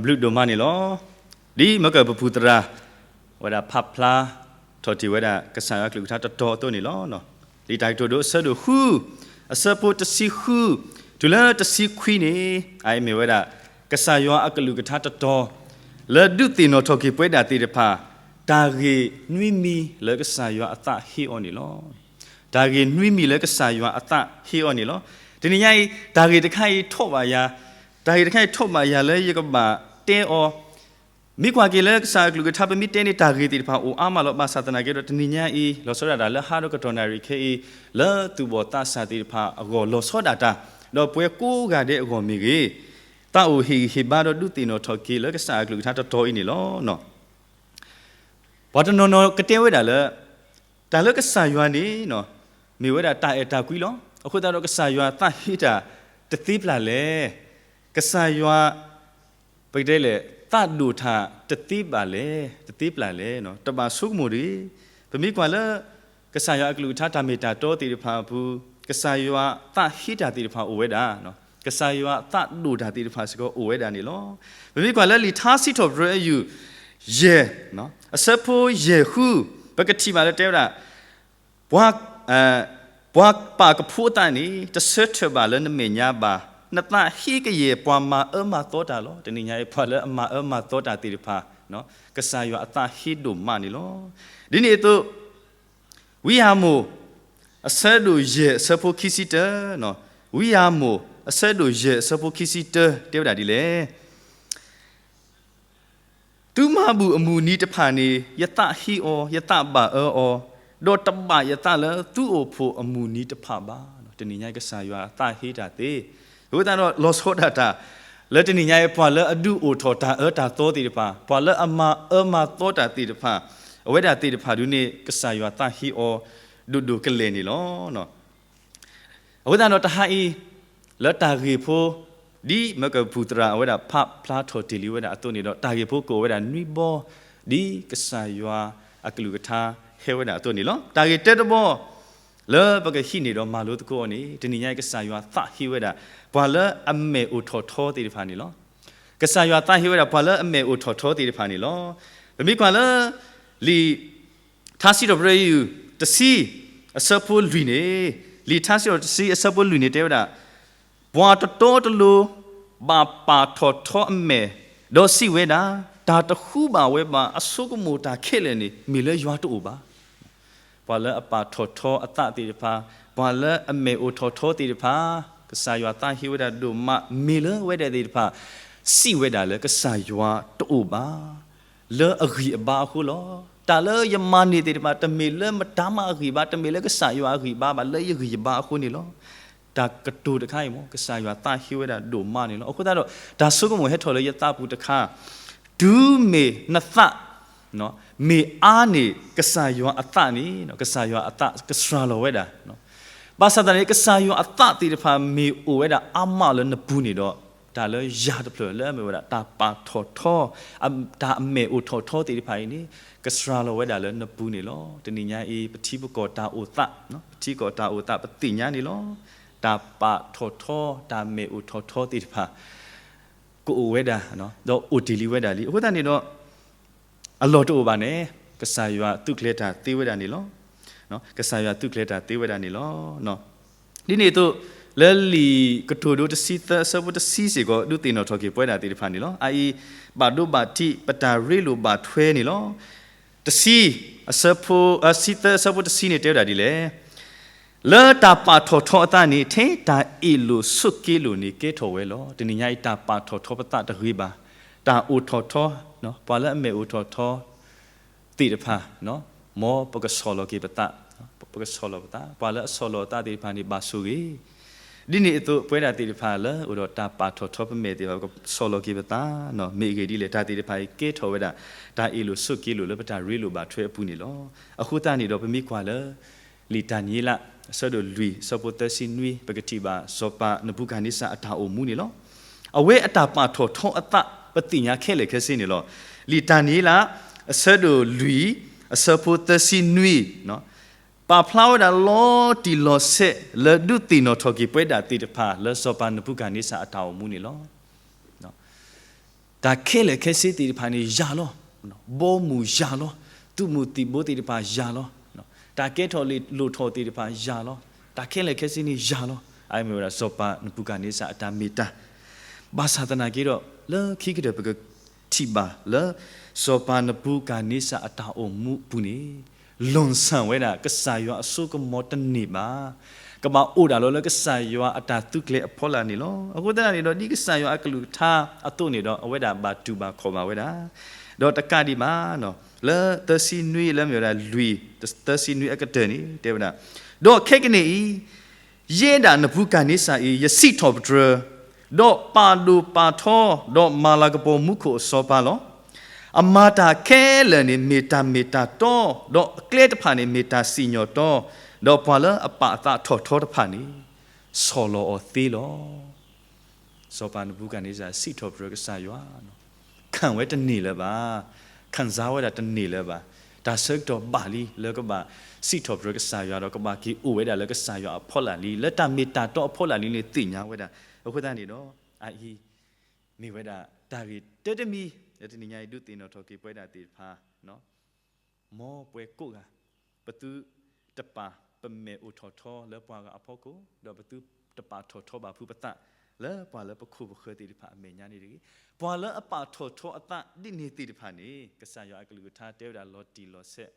ဘျုးဒိၣ်မးန့ၣ်လီၤ. ဒ်မၢကၢၢ်ပပူၤသရၣ် ဝဲဒၣ်ဖးဖျါထီၣ်တ့ၢ်ဝဲဒၣ် ကစၢ်ယွၤအကလုၢ်ကထါတတီၤအသိးန့ၣ်လီၤ. လံာ်တၢ်ကတိၤဒိအဆၢဒိၣ်ဃု အဆၢဖိတဆံဃု တုၤလၢတဆံခွံန့ၣ် အအံၤမ့ၢ်ဝဲဒၣ် ကစၢ်ယွၤအကလုၢ်ကထါတတီၤ လၢဒုးသ့ၣ်နီၣ်ထီၣ်က့ၤပဝဲဒၣ်သ့ၣ်တဖၣ် တၢ်ဂ့ၢ်နွံမံၤလၢကစၢ်ယွၤအသးဟ့အီၤန့ၣ်လီၤ. တၢ်ဂ့ၢ်နွံမံၤလၢကစၢ်ယွၤအသးဟ့အီၤန့ၣ်လီၤ. တနံၤညါအံၤ တၢ်ဂ့ၢ်တခါအံၤထီၣ်ဘၣ်ယၤ, တၢ်ဂ့ၢ်တခါအံၤထီၣ်ဘၣ်ယၤလၢယကဘၣ်တဲအီၤ, မ့ၢ်ကွၢ်က့ၤလၢကစၢ်အကလုၢ်ကထါ ပမ့ၢ်တဲန့ၣ် တၢ်ဂ့ၢ်သ့ၣ်တဖၣ်အိၣ်အါမးလီၤ. ဘၣ်ဆၣ်သနာ်က့ဒီး တနံၤညါအံၤ လီၤဆီဒၣ်တၢ်လၢဟါဒီးကတီၢ်နၣ်ရံၣ်ခဲအံၤ လၢသူၣ်ဘီၣ်သးစၢ်သ့ၣ်တဖၣ်အဂီၢ် လီၤဆီဒၣ်တၢ်, ဒီးပဝဲကိးဂၤဒဲးအဂီၢ်မ့ၢ်ဂ့ၤ, သးအိၣ်ဟ့ၣ်ဂံၢ်ဟ့ၣ်ဘါဒီးဒုးသ့ၣ်နီၣ်ထီၣ်က့ၤလၢကစၢ်အကလုၢ်ကထါတတီၤအံၤန့ၣ်လီၤ. ပှၤတနီၤနီၤကတဲဝဲဒၣ်လၢ တၢ်လၢကစၢ်ယွၤန့ၣ် မ့ၢ်ဝဲဒၣ်တၢ်အဲၣ်တၢ်ကွံလီၤ. အဃိသတးဒီးကစၢ်ယွၤသးဟ့တၢ်တသ့ပျၢ်လဲၣ်. ကစၢ်ယွၤ ပကတဲလဲၣ် သးဒိၣ်ထၣ်တသ့ဘၣ်လဲၣ်, တသ့ပျၢ်လဲၣ်, တဘၣ်ဆိကမိၣ်တဂ့ၤ. ပမ့ၢ်ကွၢ်လၢ ကစၢ်ယွၤအကလုၢ်ကထါတၢ်မ့ၢ်တၢ်တီသ့ၣ်တဖၣ်အပူၤ ကစၢ်ယွၤသးဟ့တၢ်သ့ၣ်တဖၣ်အိၣ်ဝဲဒၣ်, ကစၢ်ယွၤသးဒိၣ်တၢ်သ့ၣ်တဖၣ်စ့ၢ်ကီးအိၣ်ဝဲဒၣ်န့ၣ်လီၤ. ပမ့ၢ်ကွၢ်လၢလံာ်ထါစံးထီၣ်ပတြၢၤအယုၢ် ယဲၢ် အဆၢဖိယဲၢ်ဃု ပကထံၣ်ဘၣ်လၢတဲဝဲဒၣ် ပှၤ ပှၤပာ်ကဖိအသးန့ၣ် တဆၢထၢၣ်ဘၣ်လၢနမဲာ်ညါဘၣ်, နသးဟ့ကယဲၢ်ပှၤမၤအၢမၤသီတၢ်လီၤ. တနံၤညါအံၤ ပှၤလၢအမၤအၢမၤသီတၢ်သ့ၣ်တဖၣ် ကစၢ်ယွၤအသးဟ့ဒိၣ်မးန့ၣ်လီၤ. ဒ်န့ၣ်အသိး ဝံယၢမိၢ် အဆၢဒိၣ်ယဲၢ် အဆၢဖိခံဆံတၢ, ဝံယၢမိၢ် အဆၢဒိၣ်ယဲၢ် အဆၢဖိခံဆံတၢ တဲဝဲဒၣ်ဒ်လဲၣ်. သုမၤဘူၣ်အမုၢ်နံၤတဖၣ်န့ၣ် ယသးဟ့အီၤ, ယသးဘၣ်အၢအီၤ, ဒီးတဘၣ်ယသးလၢသုအိၣ်ဖှိၣ်အမုၢ်နံၤတဖၣ်ဘၣ်. တနံၤညါအံၤကစၢ်ယွၤအသးဟ့တၢ်သ့, အဃိသတးဒီးလီၤဆီဒၣ်တၢ် လၢတနံၤညါအံၤ ပှၤလၢအဒုးအိၣ်ထီၣ်တၢ်အၢတၢ်သီသ့ၣ်တဖၣ်, ပှၤလၢအမၤအၢမၤသီတၢ်သ့ၣ်တဖၣ်, အဝဲဒၣ်သ့ၣ်တဖၣ်ဒုန့ၣ် ကစၢ်ယွၤသးဟ့အီၤ ဒိၣ်ဒိၣ်ကလဲာ်န့ၣ်လီၤ. အဃိသတးဒီးတဟါအံၤ လၢတၢ်ဂ့ၢ်ဖိ ဒ်မၢကၢၢ်ပူၤသရၣ်အဝဲဒၣ်ဖးဖျါထီၣ်တ့ၢ်လံဝဲဒၣ်အသိးန့ၣ်ဒီး တၢ်ဂ့ၢ်ဖိကအိၣ်ဝဲဒၣ်နွံဘီ ဒ်ကစၢ်ယွၤအကလုၢ်ကထါဟဲဝဲဒၣ်အသိးန့ၣ်လီၤ. တၢ်ဂ့ၢ်တၢတဘီ လၢပကဟံးန့ၢ်ဒီးမၤလိသကိးအီၤန့ၣ် တနံၤညါအံၤကစၢ်ယွၤသးဟ့ဝဲဒၣ် ပှၤလၢအမဲာ်အိၣ်ထီၣ်ထီသ့ၣ်တဖၣ်န့ၣ်လီၤ. ကစၢ်ယွၤသးဟ့ဝဲဒၣ် ပှၤလၢအမဲာ်အိၣ်ထီၣ်ထီသ့ၣ်တဖၣ်န့ၣ်လီၤ. ပမ့ၢ်ကွၢ်လၢ လံာ် ထါစံးထီၣ်ပတြၢၤယုၢ် တဆံ အဆၢဖိလွံၢ်န့ၣ်, လံာ်ထါစံးထီၣ်တဆံ အဆၢဖိလွံၢ်န့ၣ်တဲဝဲဒၣ်, ပှၤတတီတလိၤ ဘၣ်ပာ်ထီၣ်ထီအမဲာ်, ဒီးစံးဝဲဒၣ်, တၢ်တဃုဘၣ်ဝဲဘၣ် အဆိကမိၣ်တၢ်ခဲလၢာ်န့ၣ် မ့ၢ်လၢယွၤတအိၣ်ဘၣ်. ပှၤလၢအပာ်ထီၣ်ထီအသးသ့ၣ်တဖၣ်, ပှၤလၢအမဲာ်အိၣ်ထီၣ်ထီသ့ၣ်တဖၣ်, ကစၢ်ယွၤသးဟ့ဝဲဒၣ်ဒိၣ်မး မ့ၢ်လၢဝဲဒၣ်သ့ၣ်တဖၣ် စံးဝဲဒၣ်လၢကစၢ်ယွၤတအိၣ်ဘၣ် လၢအဂံၢ်အဘါအဃိလီၤ. တၢ်လၢယမၤန့ၢ်သ့ၣ်တဖၣ် တမ့ၢ်လၢမတၤမးအဂံၢ်ဘါ, တမ့ၢ်လၢကစၢ်ယွၤအဂံၢ်ဘါဘၣ်, လၢယဂံၢ်ယဘါအဃိန့ၣ်လီၤ. တၢ်ကတိၤတခါအံၤမ့ၢ် ကစၢ်ယွၤသးဟ့ဝဲဒၣ်ဒိၣ်မးန့ၣ်လီၤ. အဃိသတးဒီး တၢ်ဆိကမိၣ်ဟဲထီၣ်လၢယသးပူၤတခါ, တုၤမ့ၢ်နသး မ့ၢ်အါန့ၢ်ကစၢ်ယွၤအသးန့ၣ် ကစၢ်ယွၤအသးကစှၤလီၤဝဲဒၣ် ဘၣ်ဆၣ်သနာ်က့ ကစၢ်ယွၤအသးသ့ၣ်တဖၣ် မ့ၢ်အိၣ်ဝဲဒၣ်အါမးလၢနပူၤန့ၣ်ဒီး တၢ်လၢယၤတဖျၢၣ်လၢအမ့ၢ်ဝဲဒၣ် တၢ်ပာ်ထီၣ်ထီ, တၢ်အမဲာ်အိၣ်ထီၣ်ထီသ့ၣ်တဖၣ်အံၤန့ၣ် ကစှၤလီၤဝဲဒၣ်လၢနပူၤန့ၣ်လီၤ. တနံၤညါအံၤ ပထံပကီၢ်တၢ်အိၣ်သး, ပထံကီၢ်တၢ်အိၣ်သး ပသ့ၣ်ညါန့ၣ်လီၤ. တၢ်ပာ်ထီၣ်ထီ တၢ်မဲာ်အိၣ်ထီၣ်ထီသ့ၣ်တဖၣ် ကအိၣ်ဝဲဒၣ်, ဒီးအိၣ်တ့ၢ်လံဝဲဒၣ်လံ. အဃိသတးန့ၣ်ဒီး အလီၢ်တအိၣ်ဘၣ်န့ၣ် ကစၢ်ယွၤသုးကျဲၤတၢ်သ့ဝဲဒၣ်န့ၣ်လီၤ. ကစၢ်ယွၤသုးကျဲၤတၢ်သ့ဝဲဒၣ်န့ၣ်လီၤ. ဒ်န့ၣ်အသိး လၢလံာ်ကတိၤဒိတဆံသၢ အဆၢဖိတဆံစ့ၢ်ကီး ဒုးသ့ၣ်နီၣ်ထီၣ်က့ၤပဝဲဒၣ်သ့ၣ်တဖၣ်န့ၣ်လီၤ. အအံၤ ဘၣ်ဒိဘၣ်ထံး ပတၢ်ရ့လိာ်ဘၣ်ထွဲန့ၣ်လီၤ. တဆံ အဆၢဖိ ဆံသၢ အဆၢဖိတဆံန့ၣ်တဲဝဲဒၣ်ဒ်လဲၣ်. လၢတၢ်ပာ်ထီၣ်ထီအသးန့ၣ် ထဲတၢ်အ့ၣ်လိာ်ဆိးက့လိာ်န့ၣ်ကဲထီၣ်ဝဲလီၤ. တနံၤညါအံၤ တၢ်ပာ်ထီၣ်ထီပသးတဂ့ၤဘၣ်. တၢ်အိၣ်ထီၣ်ထီ, ပှၤလၢအမဲာ်အိၣ်ထီၣ်ထီသ့ၣ်တဖၣ်, မ်ပကဆီၣ်လီၤက့ၤပသး, ပကဆီၣ်လီၤပသး, ပှၤလၢအဆီၣ်လီၤအသးသ့ၣ်တဖၣ်န့ၣ် ဘၣ်ဆိၣ်ဂ့ၤ ဒ်န့ၣ်အသိး ပဝဲဒၣ်သ့ၣ်တဖၣ်လၢအိၣ်ဒီးတၢ်ပာ်ထီၣ်ထီပမဲာ်သ့ၣ်တဖၣ် ပကဆီၣ်လီၤက့ၤပသး, မ့ၢ်အဂ့ၢ်ဒ်လဲၣ် တၢ်သ့ၣ်တဖၣ်အံၤကဲထီၣ်ဝဲဒၣ် တၢ်အ့ၣ်လိာ်ဆိးက့လိာ်လၢပတၢ်ရ့လိာ်ဘၣ်ထွဲအပူၤန့ၣ်လီၤ. အဃိသတးန့ၣ်ဒီး ပမ့ၢ်ကွၢ်လၢ လံာ်တၢ်နံၤလး အဆၢဒိၣ်လွံၢ် အဆၢဖိသၢဆံနွံ ပကထံၣ်ဘၣ်စီၤပၤနဘူၤခၣ်န့စၢ်အတၢ်အိၣ်မူန့ၣ်လီၤ. အဝဲအတၢ်ပာ်ထီၣ်ထီအသး ပသ့ၣ်ညါခဲလၢာ်ခဲဆ့န့ၣ်လီၤ. လံာ်တၢ်နံၤလး အဆၢဒိၣ်လွံၢ် အဆၢဖိသၢဆံနွံ ပာ်ဖျါဝဲဒၣ်လီၤတံၢ်လီၤဆဲးလၢဒုးသ့ၣ်နီၣ်ထီၣ်က့ၤပဝဲဒၣ်သ့ၣ်တဖၣ်လၢစီၤပၤနဘူၤခၣ်န့စၢ်အတၢ်အိၣ်မူန့ၣ်လီၤ. တၢ်ခဲလၢာ်ခဲဆ့သ့ၣ်တဖၣ်န့ၣ်ယၤလီၤ. ဘီမုၢ်ယၤလီၤ. သုးမုၢ်သံၣ်ဘိသ့ၣ်တဖၣ်ယၤလီၤ. တၢ်ကဲထီၣ်လိာ်ထီၣ်သ့ၣ်တဖၣ်ယၤလီၤ. တၢ်ခဲလၢာ်ခဲဆ့န့ၣ်ယၤလီၤ. အမ့ၢ်ဝဲဒၣ်စီၤပၤနဘူၤခၣ်န့စၢ်အတၢ်မ့ၢ်တၢ်, ဘၣ်ဆၣ်သနာ်က့ဒီး လၢခံကတၢၢ်ပကထံၣ်ဘၣ်လၢ စီၤပၤနဘူၤခၣ်န့စၢ်အတၢ်အိၣ်မူအပူၤန့ၣ် လွန်ဆန်ဝဲဒၣ်ကစၢ်ယွၤအစိကမီၤတန့ၢ်ဘၣ်. ကဘၣ်အိၣ်ဒၣ်လီၤလၢကစၢ်ယွၤအတၢ်သုးကျဲၤအဖီလာ်န့ၣ်လီၤ. အဃိသတးန့ၣ်ဒီး ဒ်ကစၢ်ယွၤအကလုၢ်ကထါအသိးန့ၣ်ဒီး အဝဲဒၣ်ဘၣ်တူၢ်ဘၣ်ခီၣ်ဘၣ်ဝဲဒၣ်, ဒီးတကးဒံးဘၣ် လၢသၢဆံနွံ လၢမ့ၢ်ဝဲဒၣ်လွံၢ်, သၢဆံနွံအကတၢၢ်န့ၣ် တဲဝဲဒၣ်, ဒီးခဲကနံၣ်အံၤ ယဲဒၣ်နဘူၤခၣ်န့စၢ်အံၤ ယစံးထီၣ်ပတြၢၤ, ဒီးပာ်ဒိၣ်ပာ်ထီ, ဒီးမၤလၤကပီၤမူခိၣ်အစီၤပၤလီၤ. အမၤတၢ်ခဲလၢာ်န့ၣ် မ့ၢ်တၢ်မ့ၢ်တၢ်တီ, ဒီးအကျဲတဖၣ်န့ၣ် မ့ၢ်တၢ်စံၣ်ညီၣ်တီ, ဒီးပှၤလၢအပာ်အသးထီၣ်ထီတဖၣ်န့ၣ် ဆီၣ်လီၤအီၤသ့လီၤ. စီၤပၤနဘူၤခၣ်န့စၢ်စံးထီၣ်ပတြၢၤကစၢ်ယွၤ, ခၣ်ဝဲတန့ၢ်လၢၤဘၣ်, ခံစားဝဲဒၣ်တန့ၢ်လၢၤဘၣ်, တၢ်ဆၢကတီၢ်ဘၣ်လံ လၢကဘၣ်စံးထီၣ်ပတြၢၤကစၢ်ယွၤဒီး ကဘၣ်က့ၤအိၣ်ဝဲဒၣ်လၢကစၢ်ယွၤအဖီလာ်လံ, လၢတၢ်မ့ၢ်တၢ်တီအဖီလာ်လံန့ၣ် သ့ၣ်ညါဝဲဒၣ်. အဃိသတးန့ၣ်ဒီး အအံၤ မ့ၢ်ဝဲဒၣ်တၢ်ဂ့ၢ်တၢတမံၤ လၢတနံၤညါအံၤ ဒုးသ့ၣ်နီၣ်ထီၣ်က့ၤပဝဲဒၣ်သ့ၣ်တဖၣ် မ်ပှၤကိးဂၤ ပသုတပာ်ပမဲာ်အိၣ်ထီၣ်ထီလၢပှၤဂၤအဖီခိၣ်, ဒီးပသုတပာ်ထီၣ်ထီဘၣ်ဖုပသး လၢပှၤလၢပခိၣ်ပဃၢၤသ့ၣ်တဖၣ်အမဲာ်ညါန့ၣ်တဂ့ၤ. ပှၤလၢအပာ်ထီၣ်ထီအသးဒ်န့ၣ်သ့ၣ်တဖၣ်န့ၣ် ကစၢ်ယွၤအကလုၢ်ကထါတဲဝဲဒၣ်လီၤတံၢ်လီၤဆဲး,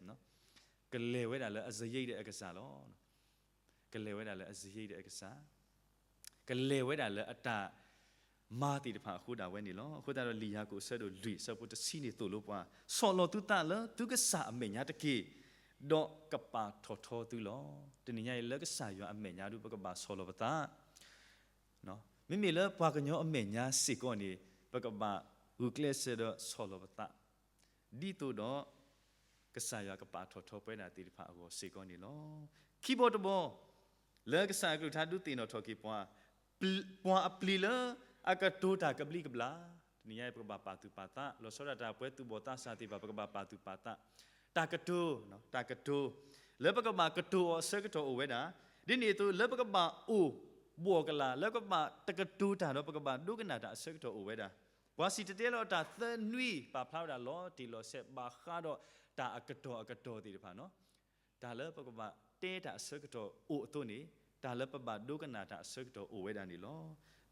ကလဲၤဝဲဒၣ်လၢအစရ့ဒၣ်အကစၢ်လီၤ. ကလဲၤဝဲဒၣ်လၢအစရ့ဒၣ်အကစၢ်, ကလဲၤဝဲဒၣ်လၢအတၢ်မၤသ့ၣ်တဖၣ်အဃိဒၣ်ဝဲန့ၣ်လီၤ. အဃိသတးဒီး လံာ်ယၤကိာ်အဆၢဒိၣ်လွံၢ် အဆၢဖိတဆံန့ၣ်သိၣ်လိပှၤ, ဆီၣ်လီၤသုသးလၢသုကစၢ်အမဲာ်ညါတက့ၢ်, ဒီးကပာ်ထီၣ်ထီသုလီၤ. တနံၤညါအံၤလၢကစၢ်ယွၤအမဲာ်ညါဒုး ပကဘၣ်ဆီၣ်လီၤပသး မ့မ့ၢ်လၢပှၤကညီအမဲာ်ညါစ့ၢ်ကီးန့ၣ် ပကဘၣ်ဂုာ်ကျဲးစၢးဒီးဆီၣ်လီၤပသး, ဒ်သိးဒီး ကစၢ်ယွၤကပာ်ထီၣ်ထီပဝဲဒၣ်သ့ၣ်တဖၣ်အဂီၢ်စ့ၢ်ကီးန့ၣ်လီၤ. ခံဘီတဘီ လၢကစၢ်အကလုၢ်ကထါဒုးသ့ၣ်နီၣ်ထီၣ်က့ၤပှၤ, ပှၤအပျံၤလၢအကတိၤတၢ်ကဘျံးကဘျၣ်, တနံၤညါအံၤပကဘၣ်ပာ်သူၣ်ပာ်သး, လီၤဆီဒၣ်တၢ်ပှၤသူၣ်ဘီၣ်သးစၢ်သ့ၣ်တဖၣ် ပကဘၣ်ပာ်သူၣ်ပာ်သး, တၢ်ကတိၤ, တၢ်ကတိၤ လၢပကဘၣ်ကတိၤအီၤအဆၢကတီၢ်အိၣ်ဝဲဒၣ်, ဒ်န့ၣ်အသိး လၢပကဘၣ်အိၣ်ဘှီၣ်ကလာ် လၢပကဘၣ်တကတိၤတၢ်ဒီး ပကဘၣ်ဒိကနၣ်တၢ်အဆၢကတီၢ်အိၣ်ဝဲဒၣ်. ပှၤစံၣ်တဲၤတဲလီၤတၢ်သၢနွံ ပာ်ဖျါဝဲဒၣ်လီၤတံၢ်လီၤဆဲး ဘၣ်ဃးဒီးတၢ်အကတီၢ်အကတီၢ်သ့ၣ်တဖၣ်န့ၣ်, တၢ်လၢပကဘၣ်တဲတၢ်အဆၢကတီၢ်အိၣ်အသိးန့ၣ်, တၢ်လၢပဘၣ်ဒိကနၣ်တၢ်အဆၢကတီၢ်အိၣ်ဝဲဒၣ်န့ၣ်လီၤ.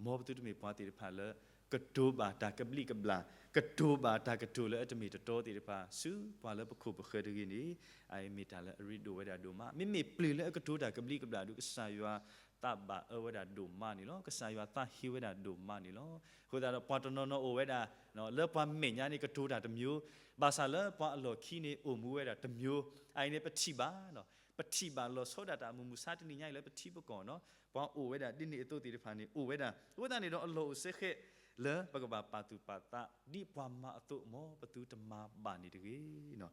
မ်ပသုတမ့ၢ်ပှၤသ့ၣ်တဖၣ်လၢ ကတိၤဘၣ်တၢ်ကဘျံးကဘျၣ်, ကတိၤဘၣ်တၢ်ကတိၤလၢအတမ့ၢ်တတီသ့ၣ်တဖၣ် ဆူပှၤလၢပခိၣ်ပဃၢၤတဂ့ၤန့ၣ်, အအံၤမ့ၢ်တၢ်လၢအရ့ဒိၣ်ဝဲဒၣ်ဒိၣ်မး. မ့မ့ၢ်ပျၢၤလၢအကတိၤတၢ်ကဘျံးကဘျၣ်ဒီး ကစၢ်ယွၤသးဘၣ်အၢဝဲဒၣ်ဒိၣ်မးန့ၣ်လီၤ. ကစၢ်ယွၤသးဟ့ဝဲဒၣ်ဒိၣ်မးန့ၣ်လီၤ. အဃိသတးဒီးပှၤတနီၤနီၤအိၣ်ဝဲဒၣ် လၢပှၤမဲာ်ညါန့ၣ်ကတိၤတၢ်တမျိုး, ဘၣ်ဆၣ်လၢပှၤအလီၢ်ခံန့ၣ်အိၣ်မူဝဲဒၣ်တမျိုး, အအံၤန့ၣ်ပထံၣ်ဘၣ် ပထံၣ်ဘၣ်လီၤဆီဒၣ်တၢ်မုၢ်မဆါတနံၤညါအံၤလၢပထံပကီၢ်န့ၣ်, ပှၤအိၣ်ဝဲဒၣ်ဒ်န့ၣ်အသိးသ့ၣ်တဖၣ်န့ၣ်အိၣ်ဝဲဒၣ်. အဃိသတးန့ၣ်ဒီးအလီၢ်အိၣ်စ့ၢ်ကီး လၢပကဘၣ်ပာ်သူၣ်ပာ်သး ဒ်ပှၤမၤအသိး မ်ပသုတမၤဘၣ်န့ၣ်တဂ့ၤ.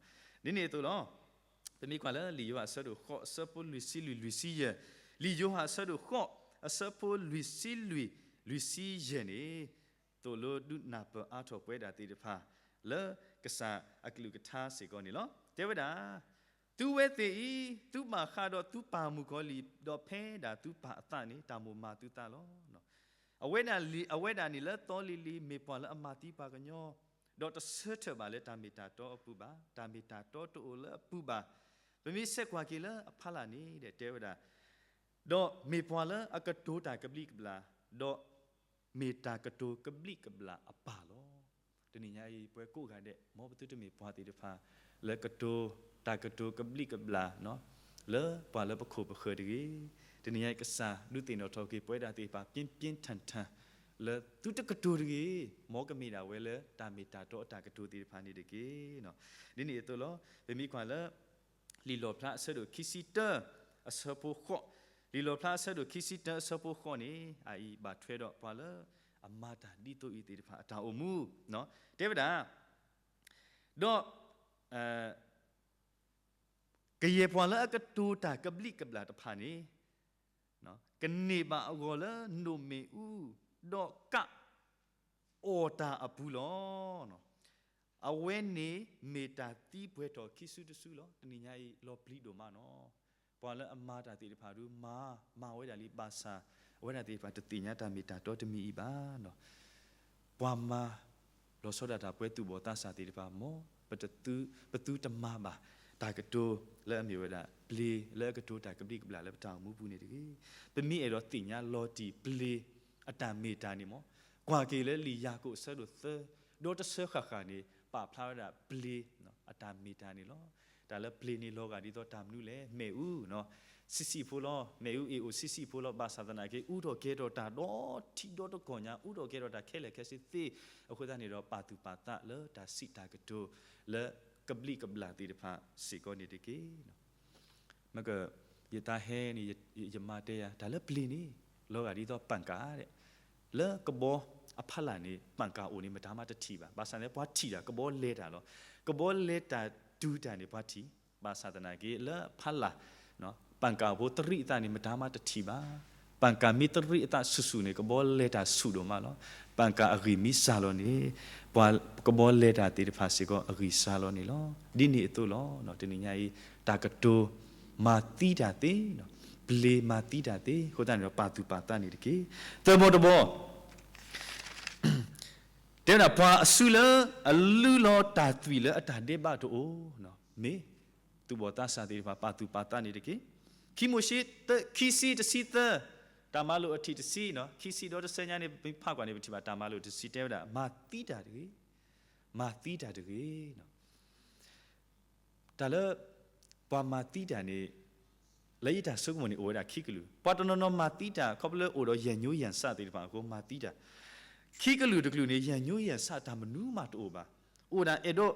ဒ်န့ၣ်အသိးလီၤ. ပမ့ၢ်ကွၢ်လၢလံာ်ယိၤဟၣ်အဆၢဒိၣ်ဃိး အဆၢဖိလွံၢ်ဆံလွံၢ် လွံၢ်ဆံယဲၢ်, လံာ်ယိၤဟၣ်အဆၢဒိၣ်ဃိး အဆၢဖိလွံၢ်ဆံလွံၢ် လွံၢ်ဆံယဲၢ်န့ၣ် သိၣ်လိဒုးနၢ်ပၢၢ်အါထီၣ်ပဝဲဒၣ်သ့ၣ်တဖၣ် လၢကစၢ်အကလုၢ်ကထါစ့ၢ်ကီးန့ၣ်လီၤ. တဲဝဲဒၣ်, သုဝဲသ့ၣ်အံၤ သုဘၣ်ဃးဒီးသုပၢ်မုၣ်ကီၤလံၢ် ဒီးဖဲဒၣ်သုပၢ်အသးန့ၣ် တၢ်မိၣ်မၤသုသးလီၤ. အဝဲဒၣ်လံ, အဝဲဒၣ်န့ၣ်လၢသီလံၤလံၤ မ့ၢ်ပှၤလၢအမၤသံပှၤကညီ, ဒီးတဆၢထၢၣ်ဘၣ်လၢတၢ်မ့ၢ်တၢ်တီအပူၤဘၣ်, တၢ်မ့ၢ်တၢ်တီတအိၣ်လၢအပူၤဘၣ်. ပမ့ၢ်ဆဲးကွၢ်က့ၤလၢအဖီလာ်န့ၣ်ဒီး တဲဝဲဒၣ်, ဒီးမ့ၢ်ပှၤလၢအကတိၤတၢ်ကဘျံးကဘျၣ်, ဒီးမ့ၢ်တၢ်ကတိၤကဘျံးကဘျၣ်အပၢ်လီၤ. တနံၤညါအံၤ ပဝဲကိးဂၤဒဲး မ်ပသုတမ့ၢ်ပှၤသ့ၣ်တဖၣ် လၢကတိၤတၢ်ကတိၤကဘျံးကဘျၣ် လၢပှၤလၢပခိၣ်ပဃၢၤတဂ့ၤ. တနံၤညါအံၤ ကစၢ်ဒုးသ့ၣ်နီၣ်ထီၣ်က့ၤပဝဲဒၣ်သ့ၣ်တဖၣ် ပြင်းပြင်းထန်ထန် လၢသုတကတိၤတဂ့ၤ, မ်ကမ့ၢ်ဒၣ်ဝဲလၢတၢ်မ့ၢ်တၢ်တီအတၢ်ကတိၤသ့ၣ်တဖၣ်န့ၣ်တက့ၢ်. ဒ်န့ၣ်အသိးလီၤ. ပမ့ၢ်ကွၢ်လၢ လံာ်လီၣ်ဖျါအဆၢဒိၣ်ခံဆံတၢ အဆၢဖိဃိး, လံာ်လီၣ်ဖျါအဆၢဒိၣ်ခံဆံတၢအဆၢဖိဃိးန့ၣ် အအံၤဘၣ်ထွဲဒီးပှၤလၢအမၤတၢ်ဒ်သိးအံၤသ့ၣ်တဖၣ်အတၢ်အိၣ်မူ, တဲဝဲဒၣ်, ဒီး ကယဲၢ်ပှၤလၢအကတိၤတၢ်ကဘျံးကဘျၣ်တဖၣ်န့ၣ် ကန့ၢ်ဘၣ်အဂီၢ်လၢနိၣ်မ့ၣ်အူ ဒီးကးအီၣ်တၢ်အပူၤလီၤ. အဝဲန့ၣ်မ့ၢ်တၢ်သံပှဲၤထီၣ်ခံစုတစုလီၤ. တနံၤညါအံၤ လီၤပျံၤဒိၣ်မးနီၤ. ပှၤလၢအမၤတၢ်သ့ၣ်တဖၣ်ဒုးမၤ, မၤဝဲဒၣ်လံ ဘၣ်ဆၣ် အဝဲဒၣ်သ့ၣ်တဖၣ်တသ့ၣ်ညါတၢ်မ့ၢ်တၢ်တီတမံၤအံၤဘၣ်. ပှၤမၤ လီၤဆီဒၣ်တၢ်ပဝဲသူၣ်ဘီၣ်သးစၢ်သ့ၣ်တဖၣ် မ်ပတသု ပသုတမၤဘၣ်တၢ်ကတိၤလၢအမ့ၢ်ဝဲဒၣ် ပျ့ၤလၢအကတိၤတၢ်ကဘျံးကဘျၣ်လၢပတၢ်အိၣ်မူပူၤန့ၣ်တဂ့ၤ. ပမ့ၢ်အဲၣ်ဒိးသ့ၣ်ညါလီၤတံၢ်ပျ့ၤအတၢ်မ့ၢ်တၢ်န့ၣ်မ့ၢ် ကွၢ်က့ၤလၢလံာ်ယၤကိာ်အဆၢဒိၣ်သၢ ဒီတဆၢဃၣ်ဃၣ်န့ၣ် ပာ်ဖျါဝဲဒၣ်ပျ့ၤအတၢ်မ့ၢ်တၢ်န့ၣ်လီၤ. တၢ်လၢပျ့ၤန့ၣ်လီၤဂာ်ဒ်သိးတၢ်မနုၤလဲၣ်, မ့ၣ်အူ ဆံးဆံးဖိလီၤ, မ့ၣ်အူအ့ၣ်အိၣ်ဆံးဆံးဖိလီၤ. ဘၣ်ဆၣ်သနာ်က့ အူထီၣ်ကဲၤထီၣ်တၢ်ဒီထံဒီတကီၢ်ညါ, အူထီၣ်ကဲၤထီၣ်တၢ်ခဲလၢာ်ခဲဆ့သ့. အဃိသတးန့ၣ်ဒီး ပာ်သူၣ်ပာ်သးလၢတၢ်စံးတၢ်ကတိၤလၢကဘျံးကဘျၣ်သ့ၣ်တဖၣ်စ့ၢ်ကီးန့ၣ်တက့ၢ်. မ့ၢ်က ယတၢ်ဟဲန့ၣ် ယ ယမၤတဲယၤ တၢ်လၢပျ့ၤန့ၣ် လီၤဂာ်ဒ်သိးပၣ်ကၣ်ဒဲး, လၢကဘီအဖီလာ်န့ၣ် ပၣ်ကၣ်အိၣ်န့ၣ် မတၤမးတထံၣ်ဘၣ်. ဘၣ်ဆၣ်န့ၣ် ပှၤထံၣ်တၢ် ကဘီလဲၤတၢ်လီၤ. ကဘီလဲၤတၢ်တုၤတၢ်န့ၣ် ပှၤထံၣ်. ဘၣ်ဆၣ်သနာ်က့ လၢအဖီလာ် ပၣ်ကၣ်ဖိတရံးအသးန့ၣ် မတၤမးတထံၣ်ဘၣ်. ပၣ်ကၣ်မ့ၢ်တရံးအသးဆူၣ်ဆူၣ်န့ၣ် ကဘီလဲၤတၢ်ဆူၣ်ဒိၣ်မးလီၤ. ပၣ်ကၣ်အဂံၢ်မ့ၢ်စၢ်လီၤန့ၣ် ပှၤကဘီလဲၤတၢ်သ့ၣ်တဖၣ်စ့ၢ်ကီး အဂံၢ်စၢ်လီၤန့ၣ်လီၤ. ဒ်န့ၣ်အသိးလီၤ. တနံၤညါအံၤ တၢ်ကတိၤမၤသံတၢ်သ့, ပျ့ၤမၤသံတၢ်သ့, အဃိသတးန့ၣ်ဒီး ပာ်သူၣ်ပာ်သးန့ၣ်တက့ၢ်. သၢဘီတဘီ တဲဝဲဒၣ် ပှၤအစုလၢအလုၢ်လီၤတၢ်သွံၣ်လၢအတၢ်ဒဲးဘးတအိၣ်, မ့ၢ် သူၣ်ဘီၣ်သးစၢ်သ့ၣ်တဖၣ် ပာ်သူၣ်ပာ်သးန့ၣ်တက့ၢ်. ခံမိၤၡ့ ခံဆံတဆံသၢ, တၢ်မၤလိာ်အထံၣ်တဆံ, ခံဆံဒီတဆၢညါန့ၣ် ပဖးကွၢ်န့ၣ် ပထံၣ်ဘၣ်တၢ်မၤလိာ်တဆံ တဲဝဲဒၣ် မၤသံတၢ်တဂ့ၤ, မၤသံတၢ်တဂ့ၤ. တၢ်လၢ ပှၤမၤသံတၢ်န့ၣ် လၢယတၢ်ဆိကမိၣ်န့ၣ် အိၣ်ဝဲဒၣ်ခံကလုာ်. ပှၤတနီၤနီၤမၤသံတၢ် ခီဖျိလၢအိၣ်ဒီးယဲၢ်ညိယဲၢ်ဆးသ့ၣ်တဖၣ်အဃိ မၤသံတၢ်. ခံကလုာ်တကလုာ်န့ၣ် ယဲၢ်ညိယဲၢ်ဆးတၢ်မနုၤမးတအိၣ်ဘၣ်. အိၣ်ဒၣ်အဲၣ်ဒိး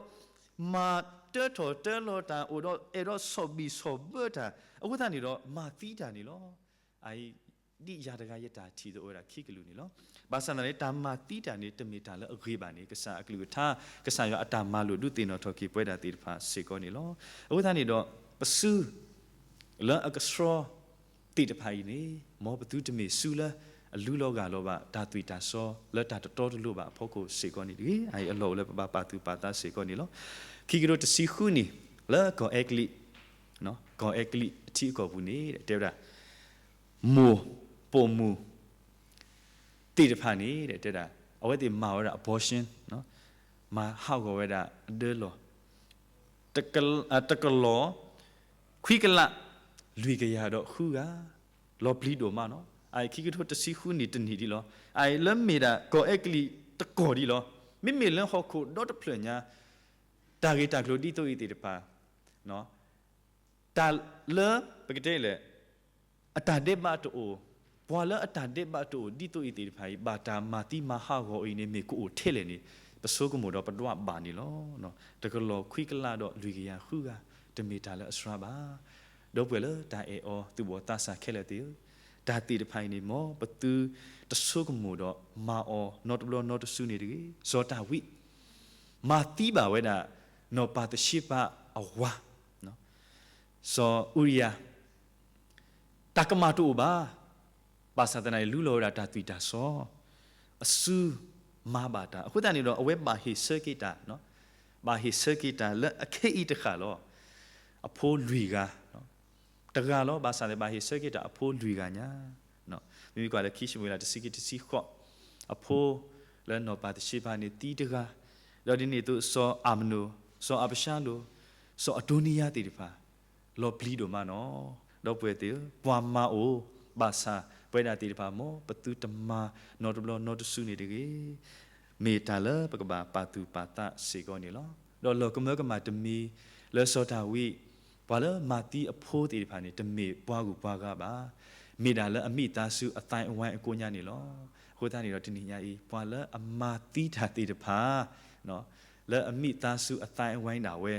မၤတၢထီၣ်တၢလီၤတၢ်, အိၣ်ဒီးအဲၣ်ဒိးဆီၣ်ဘံၣ်ဆီၣ်ဘၢတၢ်, အဃိသတးန့ၣ်ဒီး မၤသံတၢ်န့ၣ်လီၤ. အအံၤ ဒ်ယၤတဂၤယတၢ်ထံၣ်သ့ၣ်အိၣ်ဝဲဒၣ်ခံကလုာ်န့ၣ်လီၤ. ဘၣ်ဆၣ်သနာ်က့ တၢ်မၤသံတၢ်န့ၣ် တမ့ၢ်တၢ်လၢအဂ့ၤဘၣ်န့ၣ် ကစၢ်အကလုၢ်ကထါ, ကစၢ်ယွၤအတၢ်မၤလိာ်ဒုးသ့ၣ်နီၣ်ထီၣ်က့ၤပဝဲဒၣ်သ့ၣ်တဖၣ်စ့ၢ်ကီးန့ၣ်လီၤ. အဃိသတးန့ၣ်ဒီး ပစု လၢအကဆှီသ့ၣ်တဖၣ်အံၤန့ၣ် မ်ပသုတမ့ၢ်စုလၢအလုၢ်လီၤဂၢ်လီၤဘၣ် တၢ်သွံၣ်တၢ်စီလၢတၢ်တတီတလိၤဘၣ်အဖီခိၣ်စ့ၢ်ကီးန့ၣ်တဂ့ၤ. အအံၤအလီၢ်အိၣ်လၢပဘၣ်ပာ်သူၣ်ပာ်သးစ့ၢ်ကီးန့ၣ်လီၤ. ခံကထိတဆံဃုန့ၣ် လၢကီၢ်အဲကလံး, ကီၢ်အဲကလံးအထံအကီၢ်ပူၤန့ၣ် တဲဝဲဒၣ် မိၢ်ပိာ်မုၣ် သ့ၣ်တဖၣ်န့ၣ် တဲဒၣ် အဝဲသ့ၣ်မၤဝဲဒၣ် abortion, မၤဟးဂီၤဝဲဒၣ်အဒၢလီၢ် တကလီၢ် ခွံကလး လွံၢ်ကယၤဒီးဃုဂၤ လီၤပျံၤဒိၣ်မးနီၤ. အအံၤခံကထိတဆံဃုန့ၣ်တနံၣ်ဒံးလီၤ. အအံၤလၢမ့ၢ်ဒၣ်ကီၢ်အဲကလံးတကီၢ်ဒံးလီၤ. မ့မ့ၢ်လၢဟီၣ်ခိၣ်ဒီတဖျၢၣ်ညါ တၢ်ဂ့ၢ်တၢ်ကျိၤဒ်သိးအံၤသ့ၣ်တဖၣ် တၢ်လၢ ပကတဲလဲၣ် အတၢ်ဒဲးဘးတအိၣ်, ပှၤလၢအတၢ်ဒဲးဘးတအိၣ်ဒ်သိးအံၤသ့ၣ်တဖၣ်အံၤ ဘၣ်တၢ်မၤသံမၤဟးဂီၤအံၤန့ၣ် မ့ၢ်ကအိၣ်ထဲလဲၣ်န့ၣ် ပဆိကမိၣ်ဒီးပဒွးဘၣ်န့ၣ်လီၤ. တကလီၢ်ခွံကလးဒီးလွံၢ်ကယၤဃုဂၤ တမ့ၢ်တၢ်လၢအစှၤဘၣ်. ဒီပုၢ်ဝဲၢ်လၢတၢ်အဲၣ်အီၤသူၣ်ဘီၣ်သးစၢ်ခဲလၢာ်သ့ၣ်ဧၢ, တၢ်သ့ၣ်တဖၣ်အံၤန့ၣ် မ်ပသုတဆိကမိၣ်ဒီးမၤအီၤနီတဘျီနီတစုန့ၣ်တဂ့ၤ. စီၤတၢ်ဝံး မၤသံဘၣ်ဝဲဒၣ် နီၢ်ပၤသရှ့ပၤအဝၤ စီၤအူရံယၤ တၢ်ကမၣ်တအိၣ်ဘၣ်. ဘၣ်ဆၣ်သနာ်က့ လူလီၤဝဲဒၣ်တၢ်သွံၣ်တၢ်စီ အစုမၤဘၣ်တၢ်. အဃိသတးန့ၣ်ဒီး အဝဲဘၣ်ဟ့ၣ်ဆၢက့ၤတၢ်, ဘၣ်ဟ့ၣ်ဆၢက့ၤတၢ်လၢအခဲအံၤတဃၣ်လီၤ. အဖိလွံၢ်ဂၤ, တဂၤလီၤ. ဘၣ်ဆၣ်သနာ်က့ ဘၣ်ဟ့ၣ်ဆၢက့ၤတၢ်အဖိလွံၢ်ဂၤညါ. မ့မ့ၢ်ကွၢ်လၢခံၡမူၤအ့လး တဆံခံ တဆံဃိး, အဖိလၢနီၢ်ပၤသရှ့ပၤန့ၣ်သံတဂၤ, ဒီးဒ်န့ၣ်အသိး စီၤအၤမနိၣ်, စီၤအၤဘၡါလိၣ်, စီၤအဒိနံယၤသ့ၣ်တဖၣ် လီၤပျံၤဒိၣ်မးနီၤ. ဒီပုၢ်ဝဲၢ်သ့ၣ်ဧၢ, ပှၤမၤအိၣ်, ဘၣ်ဆၣ်ပဝဲဒၣ်သ့ၣ်တဖၣ် မ်ပသုတမၤနီတဘျီနီတစုန့ၣ်တဂ့ၤ. မ့ၢ်တၢ်လၢပကဘၣ်ပာ်သူၣ်ပာ်သးစ့ၢ်ကီးန့ၣ်လီၤ. ဒီးလီၢ်ကမၢကမၣ်တမံၤလၢစီၤဒၤဝံး, ပှၤလၢမၤသံအဖိသ့ၣ်တဖၣ်န့ၣ် တမ့ၢ်ပှၤဂုၤပှၤဂၤဘၣ်. မ့ၢ်ဒၣ်လၢအမိသားစုအသိုင်းအဝိုင်းအကိးညါန့ၣ်လီၤ. အဃိသတးန့ၣ်ဒီးတနံၤညါအံၤ ပှၤလၢအမၤသံတၢ်သ့ၣ်တဖၣ် လၢအမိသားစုအသိုင်းအဝိုင်းဒၣ်ဝဲ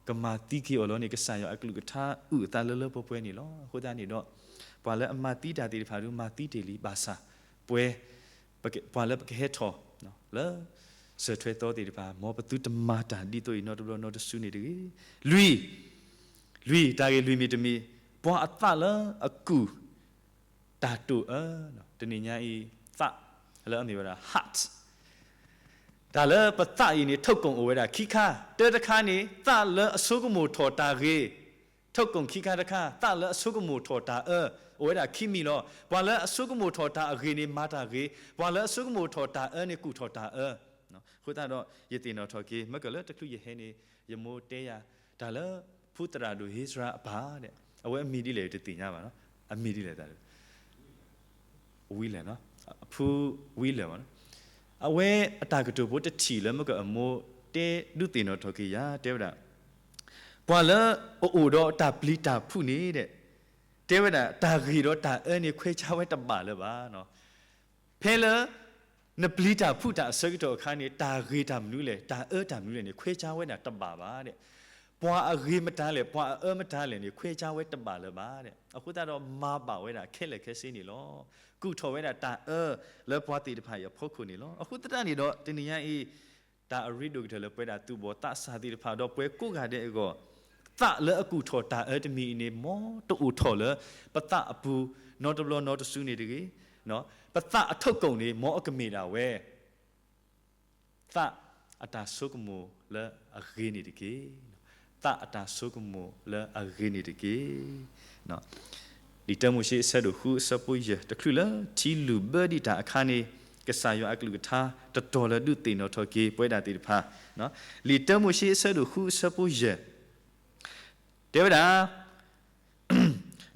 ကမၤသံက့ၤအီၤလီၤန့ၣ် ကစၢ်ယွၤအကလုၢ်ကထါအုၣ်အသးလၢလၢပှဲၤပှဲၤန့ၣ်လီၤ. အဃိသတးန့ၣ်ဒီး ပှၤလၢအမၤသံတၢ်သ့ၣ်တဖၣ်ဒုးမၤသံတ့ၢ်လံ ဘၣ်ဆၣ် ပှဲၤ ပှၤလၢပကဟဲထီၣ် လၢ စၢၤထွဲသီသ့ၣ်တဖၣ် မ်ပသုတမၤတၢ်ဒ်သိးအံၤနီတဘျီနီတစုန့ၣ်တဂ့ၤ. လွံၢ်, လွံၢ်, တၢ်ဂ့ၢ်လွံၢ်မ့ၢ်တမံၤ ပှၤအသးလၢအကူၣ် တၢ်တိာ်အၢ, တနံၤညါအံၤ သးလၢအမ့ၢ်ဝဲဒၣ် heart တၢ်လၢပသးအံၤန့ၣ် ထိၣ်ကိၣ်အိၣ်ဝဲဒၣ်ခံခါ, တၢတခါန့ၣ် သးလၢအဆိကမိၣ်ထီၣ်တၢ်ဂ့ၤ, ထိၣ်ကိၣ်ခံခါတခါ သးလၢအဆိကမိၣ်ထီၣ်တၢ်အၢ, အိၣ်ဝဲဒၣ်ခံမံၤလီၤ. ပှၤလၢအဆိကမိၣ်ထီၣ်တၢ်အဂ့ၤန့ၣ် မၤတၢ်ဂ့ၤ, ပှၤလၢအဆိကမိၣ်ထီၣ်တၢ်အၢန့ၣ် ကူၣ်ထီၣ်တၢ်အၢ. အဃိသတးဒီး ယသ့ၣ်နီၣ်ထီၣ်က့ၤ မ့ၢ်ကလၢတချုးယဟဲန့ၣ် ယမိၢ်တဲယၤ တၢ်လၢ ဖုသရၣ်ဒိၣ်ဧ့စြၤအပၢ်ဒဲး အဝဲအမံၤဒ်လဲၣ် ယတသ့ၣ်ညါဘၣ်နီၤ. အမံၤဒ်လဲၣ်သး ဝံလၢၢ်နီၤ, ဖုဝံလၢၢ်ဘၣ်နီၤ. အဝဲအတၢ်ကတိၤဖိတထံၣ်လၢ မ့ၢ်ကအမိၢ်တဲဒုးသ့ၣ်နီၣ်ထီၣ်က့ၤယၤ တဲဝဲဒၣ် ပှၤလၢအအိၣ်ဒီးတၢ်ပျံၤတၢ်ဖုးန့ၣ်ဒဲး တဲဝဲဒၣ် တၢ်ဂ့ၤဒီးတၢ်အၢန့ၣ် ခွဲခြားဝဲတဘၣ်လၢၤဘၣ်နီၤ. ဖဲလၢ နပျံၤတၢ်ဖုးတၢ်အဆၢကတီၢ်အခါန့ၣ် တၢ်ဂ့ၤတၢ်မနုၤလဲၣ် တၢ်အၢတၢ်မနုၤလဲၣ်န့ၣ် ခွဲခြားဝဲဒၣ်တဘၣ်ဘၣ်ဒဲး. ပှၤအဂ့ၤမတၤလဲၣ် ပှၤအအၢမတၤလဲၣ်န့ၣ် ခွဲခြားဝဲတဘၣ်လၢၤဘၣ်ဒဲး. အဃိသတးဒီး မၤဘၣ်ဝဲဒၣ်ခဲလၢာ်ခဲဆ့န့ၣ်လီၤ. ကူၣ်ထီၣ်ဝဲဒၣ်တၢ်အၢလၢပှၤသ့ၣ်တဖၣ်အံၤအဖီခိၣ်န့ၣ်လီၤ. အဃိသတးန့ၣ်ဒီး တနံၤညါအံၤ တၢ်အရ့ဒိၣ်ကတၢၢ်လၢပဝဲဒၣ်သူၣ်ဘီၣ်သးစၢ်သ့ၣ်တဖၣ် ဒီးပှၤကိးဂၤဒဲးအဂီၢ် သးလၢအကူၣ်ထီၣ်တၢ်အၢတမံၤအံၤန့ၣ် မ်တအိၣ်ထီၣ်လၢပသးအပူၤ နီတဘျီနီတစုန့ၣ်တဂ့ၤ, ပသးအထီၣ်ကိာ်န့ၣ် မ်အကမ့ၢ်ဒၣ်ဝဲ သးအတၢ်ဆိကမိၣ်လၢအဂ့ၤန့ၣ်တက့ၢ်. သးအတၢ်ဆိကမိၣ်လၢအဂ့ၤန့ၣ်တက့ၢ်. လံာ်တၢမိၤၡ့အဆၢဒိၣ်ဃုအဆၢဖိယဲၢ် တချုးလၢထံလုၢ်ဘၢဒံးတၢ်အခါန့ၣ် ကစၢ်ယွၤအကလုၢ်ကထါတတီၤလၢဒုးသ့ၣ်နီၣ်ထီၣ်က့ၤပဝဲဒၣ်သ့ၣ်တဖၣ်, လံာ်တၢမိၤၡ့အဆၢဒိၣ်ဃုအဆၢဖိယဲၢ် တဲဝဲဒၣ်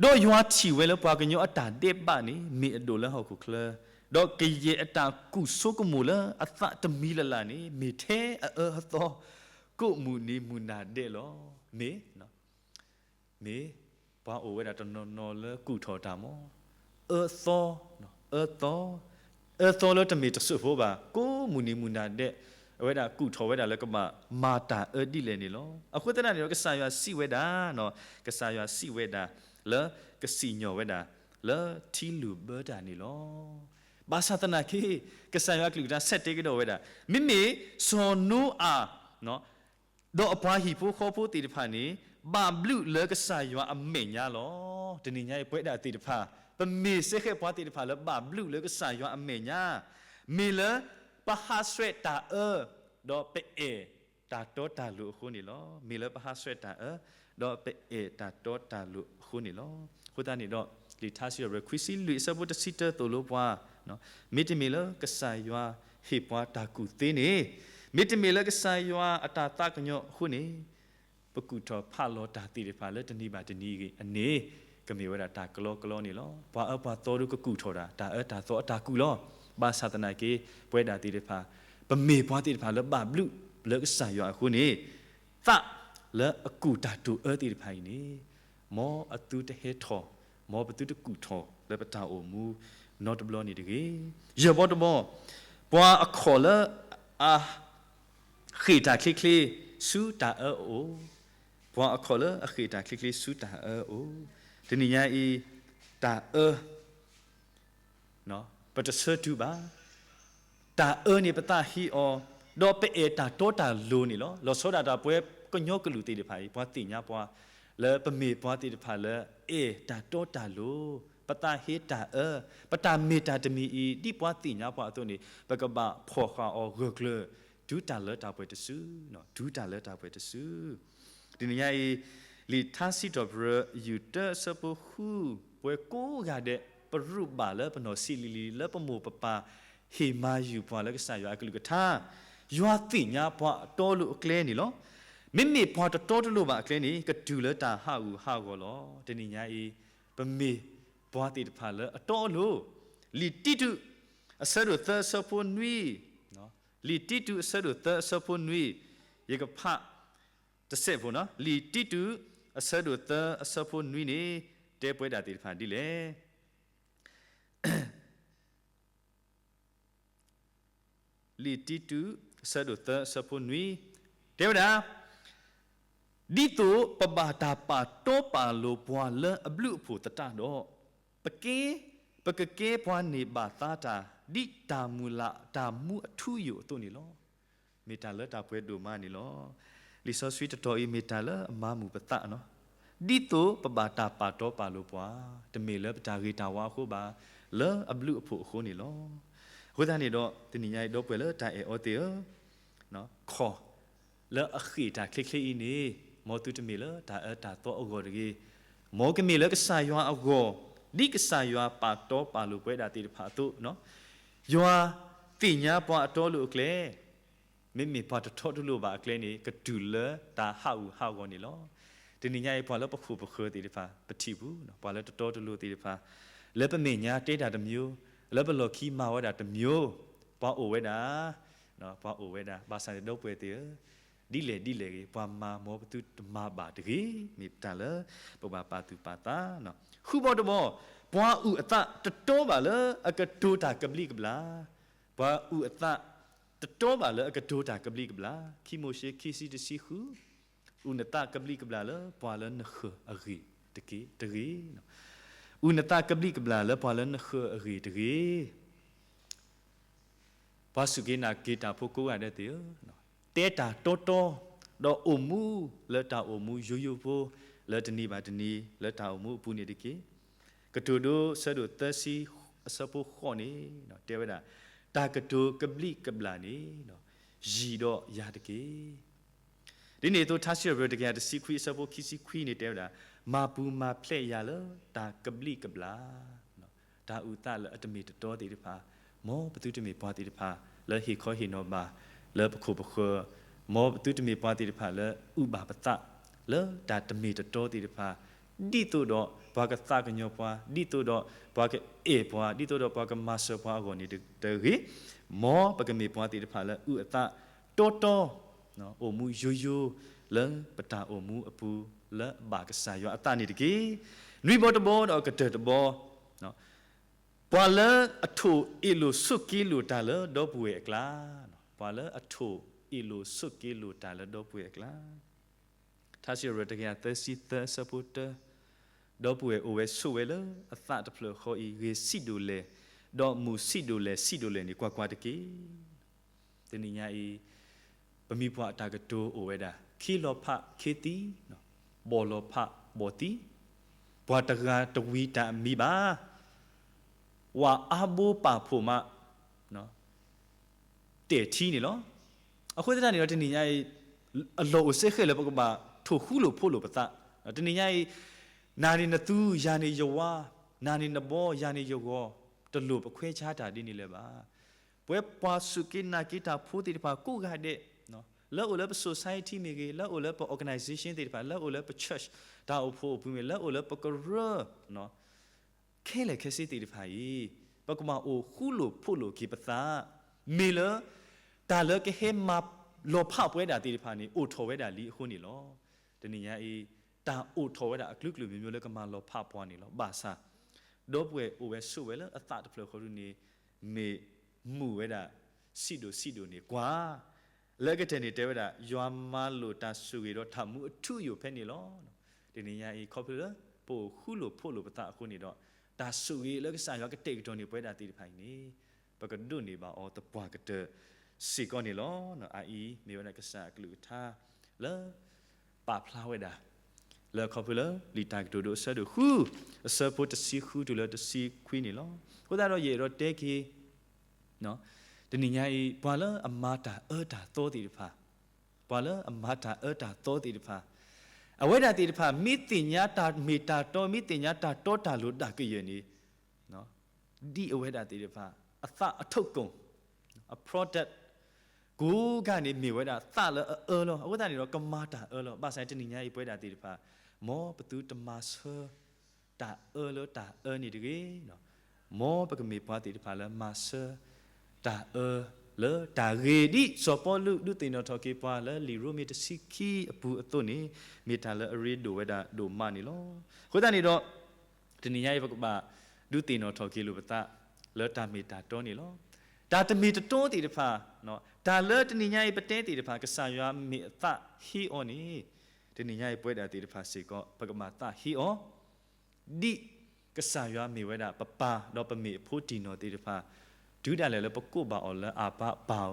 ဒီးယွၤထံၣ်ဝဲလၢပှၤကညီအတၢ်ဒဲးဘးန့ၣ် မ့ၢ်အဒိၣ်လၢဟီၣ်ခိၣ်ချၢ, ဒီးကယဲၢ်အတၢ်ကူၣ်ဆိကမိၣ်လၢအသးတမံၤလၢ်လၢ်န့ၣ် မ့ၢ်ထဲအအၢအသီ ကိးမုၢ်နံၤမုၢ်နၤဒဲးလီၤ. မ့ၢ် မ့ၢ်ပှၤအိၣ်ဝဲဒၣ်တနီၤနီၤလၢကူၣ်ထီၣ်တၢ်မီၤ အၢသီ, အၢသီ, အၢသီလၢတမ့ၢ်တစိၢ်ဖိဘၣ်, ကိးမုၢ်နံၤမုၢ်နၤဒဲး အဝဲဒၣ်ကူၣ်ထီၣ်ဝဲဒၣ်လၢကဘၣ်မၤတၢ်အၢဒ်လဲၣ်န့ၣ်လီၤ. အဃိသတးန့ၣ်ဒီး ကစၢ်ယွၤစံးဝဲဒၣ်, ကစၢ်ယွၤစံးဝဲဒၣ် လၢကစံၣ်ညီၣ်ဝဲဒၣ် လၢထံလုၢ်ဘၢတၢ်န့ၣ်လီၤ. ဘၣ်ဆၣ်သနာ်က့ ကစၢ်ယွၤအကလုၢ်ကထါဆဲးတဲကဒီးဝဲဒၣ်, မ့မ့ၢ်စီၤနိအၤ ဒီးအပှၤဟံၣ်ဖိဃီဖိသ့ၣ်တဖၣ်န့ၣ် ဘၣ်ဘျုးလၢကစၢ်ယွၤအမဲာ်ညါလီၤ. တနံၤညါအံၤပဝဲဒၣ်သ့ၣ်တဖၣ် ပမ့ၢ်စ့ၢ်ကီးပှၤသ့ၣ်တဖၣ်လၢဘၣ်ဘျုးလၢကစၢ်ယွၤအမဲာ်ညါ, မ့ၢ်လၢပဟးဆှဲးတၢ်အၢ ဒီးပအဲၣ်တၢ်တီတၢ်လိၤအဃိန့ၣ်လီၤ. မ့ၢ်လၢပဟးဆှဲးတၢ်အၢ ဒီးပအဲၣ်တၢ်တီတၢ်လိၤအဃိန့ၣ်လီၤ. အဃိသတးန့ၣ်ဒီး လံာ်ထါစံးထီၣ်ပတြၢၤ ခွံဆံလွံၢ်အဆၢဖိတဆံတၢသိၣ်လိပှၤ, မ့တမ့ၢ်လၢကစၢ်ယွၤဟ့ၣ်ပှၤတၢ်ကူၣ်သ့န့ၣ်, မ့တမ့ၢ်လၢကစၢ်ယွၤအတၢ်သးကညီၤအဃိန့ၣ်, ပကူၣ်ထီၣ်ဖးလီၤတၢ်သ့ၣ်တဖၣ်လၢတနံၤဘၣ်တနံၤအဂ့ၢ်အန့ၣ်, ကမ့ၢ်ဝဲဒၣ်တၢ်ကလီကလီန့ၣ်လီၤ. ပှၤအၢပှၤသီဒုးကကူၣ်ထီၣ်ဒၣ် တၢ်အၢတၢ်သီအတၢ်ကူၣ်လီၤ. ဘၣ်ဆၣ်သနာ်က့ ပဝဲဒၣ်သ့ၣ်တဖၣ် ပမ့ၢ်ပှၤသ့ၣ်တဖၣ်လၢဘၣ်ဘျုးလၢကစၢ်ယွၤအဃိန့ၣ်, သးလၢအကူၣ်တၢ်တိာ်အၢသ့ၣ်တဖၣ်အံၤန့ၣ်, မ်အသုတဟဲထီၣ်, မ်ပသုတကူၣ်ထီၣ်လၢပတၢ်အိၣ်မူနီတဘျီန့ၣ်တဂ့ၤ. ယဲၢ်ဘီတဘီ, ပှၤအခီၣ်လၢ အ ဃ့ၢ်တၢ်ချ့ချ့ ဆူတၢ်အၢအအိၣ်, ပှၤအခီၣ်လၢအဃ့ၢ်တၢ်ချ့ချ့ဆူတၢ်အၢအအိၣ်, တနံၤညါအံၤ တၢ်အၢ ပတဆၢတုၤဘၣ်, တၢ်အၢန့ၣ်ပသးဟ့အီၤ, ဒီးပအဲၣ်တၢ်တီတၢ်လိၤန့ၣ်လီၤ. လီၤဆီဒၣ်တၢ်ပဝဲကညီကလုာ်သ့ၣ်တဖၣ်အံၤ ပှၤသ့ၣ်ညါပှၤ လၢပမ့ၢ်ပှၤသ့ၣ်တဖၣ်လၢအဲၣ်တၢ်တီတၢ်လိၤ, ပသးဟ့တၢ်အၢ, ပတၢ်မ့ၢ်တၢ်တမံၤအံၤ ဒ်ပှၤသ့ၣ်ညါပှၤအသိးန့ၣ် ပကဘၣ်ဖှီၣ်ဃာ်အီၤဂၢၢ်ကျၢၤ တုၤတၢ်လၢတၢ်ပှဲၤတစု, တုၤတၢ်လၢတၢ်ပှဲၤတစု. တနံၤညါအံၤ လံာ်ထါစံးထီၣ်ပတြၢၤ ယူၢ်တၢအဆၢဖိဃု, ပဝဲကိးဂၤဒဲး ပရူးဘၣ်လၢပနီၢ်ဆံးလံၤလံၤ လၢပမိၢ်ပပၢ်ဟ့ၣ်မၤယုၢ်ပှၤလၢကစၢ်ယွၤအကလုၢ်ကထါ, ယွၤသ့ၣ်ညါပှၤအတီအလိၤအကျဲန့ၣ်လီၤ. မ့မ့ၢ်ပှၤတတီတလိၤဘၣ်အကျဲန့ၣ် ကတုၤလၢတၢ်ဟးဂူာ်ဟးဂီၤလီၤ. တနံၤညါအံၤ ပမ့ၢ်ပှၤသ့ၣ်တဖၣ်လၢအတီအလိၤ, လံာ်တံတူး အဆၢဒိၣ်သၢအဆၢဖိနွံ, လံာ်တံတူးအဆၢဒိၣ်သၢအဆၢဖိနွံ, ယကဖးတစဲးဖိနီၤ, လံာ်တံတူး အဆၢဒိၣ်သၢအဆၢဖိနွံန့ၣ် တဲပဝဲဒၣ်သ့ၣ်တဖၣ်ဒ်လဲၣ်. လံာ်တံတူး အဆၢဒိၣ်သၢအဆၢဖိနွံ, တဲဝဲဒၣ်, ဒ်သိးပဘၣ်တၢ်ပာ်တီပာ်လိၤပှၤလၢအဘျုးအဖှိၣ်သတးဒီး, ပကဲ, ပကကဲပှၤန့ၢ်ဘၣ်သါတၢ် ဒ်တၢ်မုၢ်လၢ်တၢ်မူအထူအယိာ်အသိးန့ၣ်လီၤ. မ့ၢ်တၢ်လၢတၢ်ပှဲၤဒိၣ်မးန့ၣ်လီၤ. လံာ်စီဆှံတတီၤအံၤမ့ၢ်တၢ်လၢအမၤမုာ်ပသးနီၤ, ဒ်သိးပဘၣ်တၢ်ပာ်တီပာ်လိၤပှၤ, တမ့ၢ်လၢပတၢ်ဂ့ၤတၢ်ဝါအဃိဘၣ်, လၢအဘျုးအဖှိၣ်အဃိန့ၣ်လီၤ. အဃိသတးန့ၣ်ဒီး တနံၤညါအံၤဒီပုၢ်ဝဲၢ်လၢတၢ်အဲၣ်အီၤသ့ၣ်ဧၢ, ခီၣ် လၢအဃ့ၢ်တၢ်ချ့ချ့အံၤန့ၣ်, မ်သုတမ့ၢ်လၢတၢ်အၢတၢ်သီအဂီၢ်တဂ့ၤ, မ်ကမ့ၢ်လၢကစၢ်ယွၤအဂီၢ်, ဒ်ကစၢ်ယွၤပာ်တီပာ်လိၤပဝဲဒၣ်သ့ၣ်တဖၣ်အသိး, ယွၤသ့ၣ်ညါပှၤအတီအလိၤအကျဲ မ့မ့ၢ်ပှၤတတီတလိၤဘၣ်အကျဲန့ၣ် ကတုၤလၢတၢ်ဟးဂူာ်ဟးဂီၤန့ၣ်လီၤ. တနံၤညါအံၤ ပှၤလၢပဃိာ်ပဃၢၤသ့ၣ်တဖၣ် ပထံၣ်ပူၤ ပှၤလၢတတီတလိၤသ့ၣ်တဖၣ် လၢပမဲာ်ညါတဲတၢ်တမျိုး လၢပလီၢ်ခံမၤဝဲဒၣ်တမျိုး ပှၤအိၣ်ဝဲဒၣ် ပှၤအိၣ်ဝဲဒၣ် ဘၣ်ဆၣ်န့ၣ်ဒီပုၢ်ဝဲၢ်သ့ၣ်ဧၢ ဒ်လဲၣ်ဒ်လဲၣ်ဂ့ၤ ပှၤမၤမ်ပသုတမၤဘၣ်တဂ့ၤ မ့ၢ်တၢ်လၢပဘၣ်ပာ်သူၣ်ပာ်သး. ဃုဘီတဘီ ပှၤအုၣ်အသးတတီဘၣ်လၢအကတိၤတၢ်ကဘျံးကဘျၣ်, ပှၤအုၣ်အသးတတီဘၣ်လၢအကတိၤတၢ်ကဘျံးကဘျၣ်, ခံမိၤၡ့ခံဆံတဆံဃု, အုၣ်နသးကဘျံးကဘျၣ်လၢပှၤလၢနဃၢၤအဂ့ၢ်တဂ့ၤ, အုၣ်နသးကဘျံးကဘျၣ်လၢပှၤလၢနဃၢၤအဂ့ၢ်တဂ့ၤ. ပှၤစူၢ်က့ၤနာ်က့ၤတၢ်ဖိကိးဂၤဒဲးသ့ၣ်ဧၢ, တဲတၢ်တီတီ, ဒီးအိၣ်မူလၢတၢ်အိၣ်မူယိယိဖိ, လၢတနံၤဘၣ်တနံၤ လၢတၢ်အိၣ်မူအပူၤန့ၣ်တက့ၢ်. ကတိၤဒိ ဆၢဒိၣ်သၢဆံ အဆၢဖိဃိးန့ၣ် တဲဝဲဒၣ်, တၢ်ကတိၤကဘျံးကဘျၣ်န့ၣ် ယံၤဒီးယၤတက့ၢ်. ဒ်န့ၣ်အသိး ထါစံးထီၣ်ပတြၢၤ တကယၤတဆံခွံ အဆၢဖိခံဆံခွံန့ၣ် တဲဝဲဒၣ်, မၤပူၤမၤဖျဲးယၤလၢတၢ်ကဘျံးကဘျၣ်, တၢ်အုၣ်သးလၢအတမ့ၢ်တတီသ့ၣ်တဖၣ်, မ်ပသုတမ့ၢ်ပှၤသ့ၣ်တဖၣ် လၢဟ့ၣ်ခီဟ့ၣ်နီၤဘၣ် လၢပခိၣ်ပဃၢၤ, မ်ပသုတမ့ၢ်ပှၤသ့ၣ်တဖၣ်လၢအုၣ်ဘၣ်ပသး လၢတၢ်တမ့ၢ်တတီသ့ၣ်တဖၣ်, ဒ်သိးဒီးပှၤကသးကညီၤပှၤ, ဒ်သိးဒီးပှၤကအဲၣ်ပှၤ, ဒ်သိးဒီးပှၤကမၤစၢၤပှၤအဂီၢ်န့ၣ်တဂ့ၤ, မ်ပကမ့ၢ်ပှၤသ့ၣ်တဖၣ်လၢအုၣ်အသးတီတီ, အိၣ်မူယိယိ လၢပတၢ်အိၣ်မူအပူၤ လၢအဘၣ်ကစၢ်ယွၤအသးန့ၣ်တက့ၢ်. နွံဘီတဘီဒီးကတၢၢ်တဘီ, ပှၤလၢအထိၣ်အ့ၣ်လိာ်ဆိးက့လိာ်တၢ်လၢဒီပုၢ်ဝဲၢ်အကျါ, ပှၤလၢအထိၣ်အ့ၣ်လိာ်ဆိးက့လိာ်တၢ်လၢဒီပုၢ်ဝဲၢ်အကျါ, ထါစံးထီၣ်ပတြၢၤ တကယၤသၢဆံသၢ အဆၢဖိတၢ, ဒီပုၢ်ဝဲၢ်အိၣ်ဝဲဆိးဝဲလၢအသးတဖျၢၣ်ဃီအံၤ ဂ့ၤဆံးဒိၣ်လဲၣ်, ဒီးမုာ်ဆံးဒိၣ်လဲၣ်ဆံးဒိၣ်လဲၣ်န့ၣ် ကွၢ်ကွၢ်တက့ၢ်. တနံၤညါအံၤ ပမိၢ်ပှၢ်အတၢ်ကတိၤအိၣ်ဝဲဒၣ်, ခ့လီၤဖးခ့သံ, ဘီၣ်လီၤဖးဘီၣ်သံ, ပှၤတဂၤတဝံၤတၢ်အမံၤဘၣ်, ဝၤအါဘိပာ်ဖှိၣ်မး တဲာ်ထံန့ၣ်လီၤ. အဃိသတးန့ၣ်ဒီး တနံၤညါအံၤ အလီၢ်အိၣ်စ့ၢ်ကီးလၢပကဘၣ်ထိၣ်ဃူလိာ်ဖိးလိာ်ပသး, တနံၤညါအံၤ နၤန့ၣ်နသု, ယၤန့ၣ်ယဝါ, နၤန့ၣ်နဘီ, ယၤန့ၣ်ယဂီၤ, တလိၣ်ပခွဲးဆါတၢ်ဒ်န့ၣ်လၢၤဘၣ်. ပဝဲပှၤစူၢ်က့ၤနာ်က့ၤတၢ်ဖိသ့ၣ်တဖၣ်ကိးဂၤဒဲး, လၢအိၣ်လၢပ society မ့ၢ်ဂ့ၤ, လၢအိၣ်လၢပ organization သ့ၣ်တဖၣ်, လၢအိၣ်လၢပ church တၢ်အိၣ်ဖှိၣ်အပူၤမ့ၢ်, လၢအိၣ်လၢပကရၢ ခဲလၢာ်ခဲဆ့သ့ၣ်တဖၣ်အံၤ, ပကမၤအိၣ်ဃူလိာ်ဖိးလိာ်က့ၤပသး, မ့ၢ်လၢ တၢ်လၢကဟဲမၤလီၤဖးပဝဲဒၣ်သ့ၣ်တဖၣ်န့ၣ် အိၣ်ထီၣ်ဝဲဒၣ်လံအဃိန့ၣ်လီၤ. တနံၤညါအံၤ တၢ်အိၣ်ထီၣ်ဝဲဒၣ်အကလုာ်ကလုာ်မံၤမံၤလၢကမၤလီၤဖးပှၤန့ၣ်လီၤ. ဘၣ်ဆၣ် ဒီပုၢ်ဝဲၢ်အိၣ်ဝဲဆိးဝဲလၢအသးတဖျၢၣ်ဃီဒုန့ၣ် မ့ၢ်မုာ်ဝဲဒၣ် ဆံးဒိၣ်ဆံးဒိၣ်န့ၣ် ကွၢ် လၢကတၢၢ်န့ၣ်တဲဝဲဒၣ် ယွၤမၤလိာ်တၢ်ဆိၣ်ဂ့ၤဒီးတၢ်မူအထူအယိာ်ဖဲန့ၣ်လီၤ. တနံၤညါအံၤ ခီဖျိလၢ ပအိၣ်ဃူလိာ်ဖိးလိာ်ပသးအဃိန့ၣ်ဒီး တၢ်ဆိၣ်ဂ့ၤလၢကစၢ်ယွၤကတဲာ်ကတီၤန့ၢ်ပဝဲဒၣ်သ့ၣ်တဖၣ်အံၤန့ၣ် ပကဒိးန့ၢ်ဘၣ်အီၤသပှၢ်ကတၢၢ်စ့ၢ်ကီးန့ၣ်လီၤ. အအံၤမ့ၢ်ဝဲဒၣ်ကစၢ်အကလုၢ်ကထါလၢ ပာ်ဖျါဝဲဒၣ် လၢခီဖျိလၢလံာ်တၢ်ကတိၤဒိအဆၢဒိၣ်ဃု အဆၢဖိတဆံဃုတုၤလၢတဆံခွံန့ၣ်လီၤ. အဃိသတးဒီးယအဲၣ်ဒိးတဲက့ၤ တနံၤညါအံၤ ပှၤလၢအမၤတၢ်အၢတၢ်သီသ့ၣ်တဖၣ်, ပှၤလၢအမၤတၢ်အၢတၢ်သီသ့ၣ်တဖၣ်, အဝဲဒၣ်သ့ၣ်တဖၣ် မ့ၢ်သ့ၣ်ညါတၢ်မ့ၢ်တၢ်တီ, မ့ၢ်သ့ၣ်ညါတၢ်တီတၢ်လိၤဒၣ်ကယဲၢ်န့ၣ် ဒ်အဝဲဒၣ်သ့ၣ်တဖၣ် အသးအထိၣ်ကိၣ် အ product ကိးဂၤန့ၣ်မ့ၢ်ဝဲဒၣ်သးလၢအအၢလီၤ. အဃိသတးန့ၣ်ဒီး ကမၤတၢ်အၢလီၤ. ဘၣ်ဆၣ်တနံၤညါအံၤ ပဝဲဒၣ်သ့ၣ်တဖၣ် မ်ပသုတမၤဆၢ တၢ်အၢလၢတၢ်အၢန့ၣ်တဂ့ၤ, မ်ပကမ့ၢ်ပှၤသ့ၣ်တဖၣ်လၢမၤဆၢ တၢ်အၢလၢတၢ်ဂ့ၤ ဒ်စီၤပီလူးဒုးသ့ၣ်နီၣ်ထီၣ်က့ၤပှၤလၢလံာ်ရိမ့ၤတဆံခံအပူၤအသိးန့ၣ် မ့ၢ်တၢ်လၢအရ့ဒိၣ်ဝဲဒၣ်ဒိၣ်မးန့ၣ်လီၤ. အဃိသတးန့ၣ်ဒီး တနံၤညါအံၤ ပကဘၣ်ဒုးသ့ၣ်နီၣ်ထီၣ်က့ၤလိာ်ပသး လၢတၢ်မ့ၢ်တၢ်တီန့ၣ်လီၤ. တၢ်တမ့ၢ်တတီသ့ၣ်တဖၣ်, တၢ်လၢတနံၤညါအံၤပတဲသ့ၣ်တဖၣ် ကစၢ်ယွၤမ့ၢ်အသးဟ့အီၤန့ၣ်, တနံၤညါအံၤ ပဝဲဒၣ်သ့ၣ်တဖၣ်စ့ၢ်ကီး ပကဘၣ်သးဟ့အီၤ ဒ်ကစၢ်ယွၤမ့ၢ်ဝဲဒၣ်ပပၢ် ဒီးပမ့ၢ်အဖိတံၢ်နီၢ်သ့ၣ်တဖၣ်, တုၤဒၣ်လဲာ်လၢပကိးဘၣ်အီၤလၢအဘၣ်ပၢ်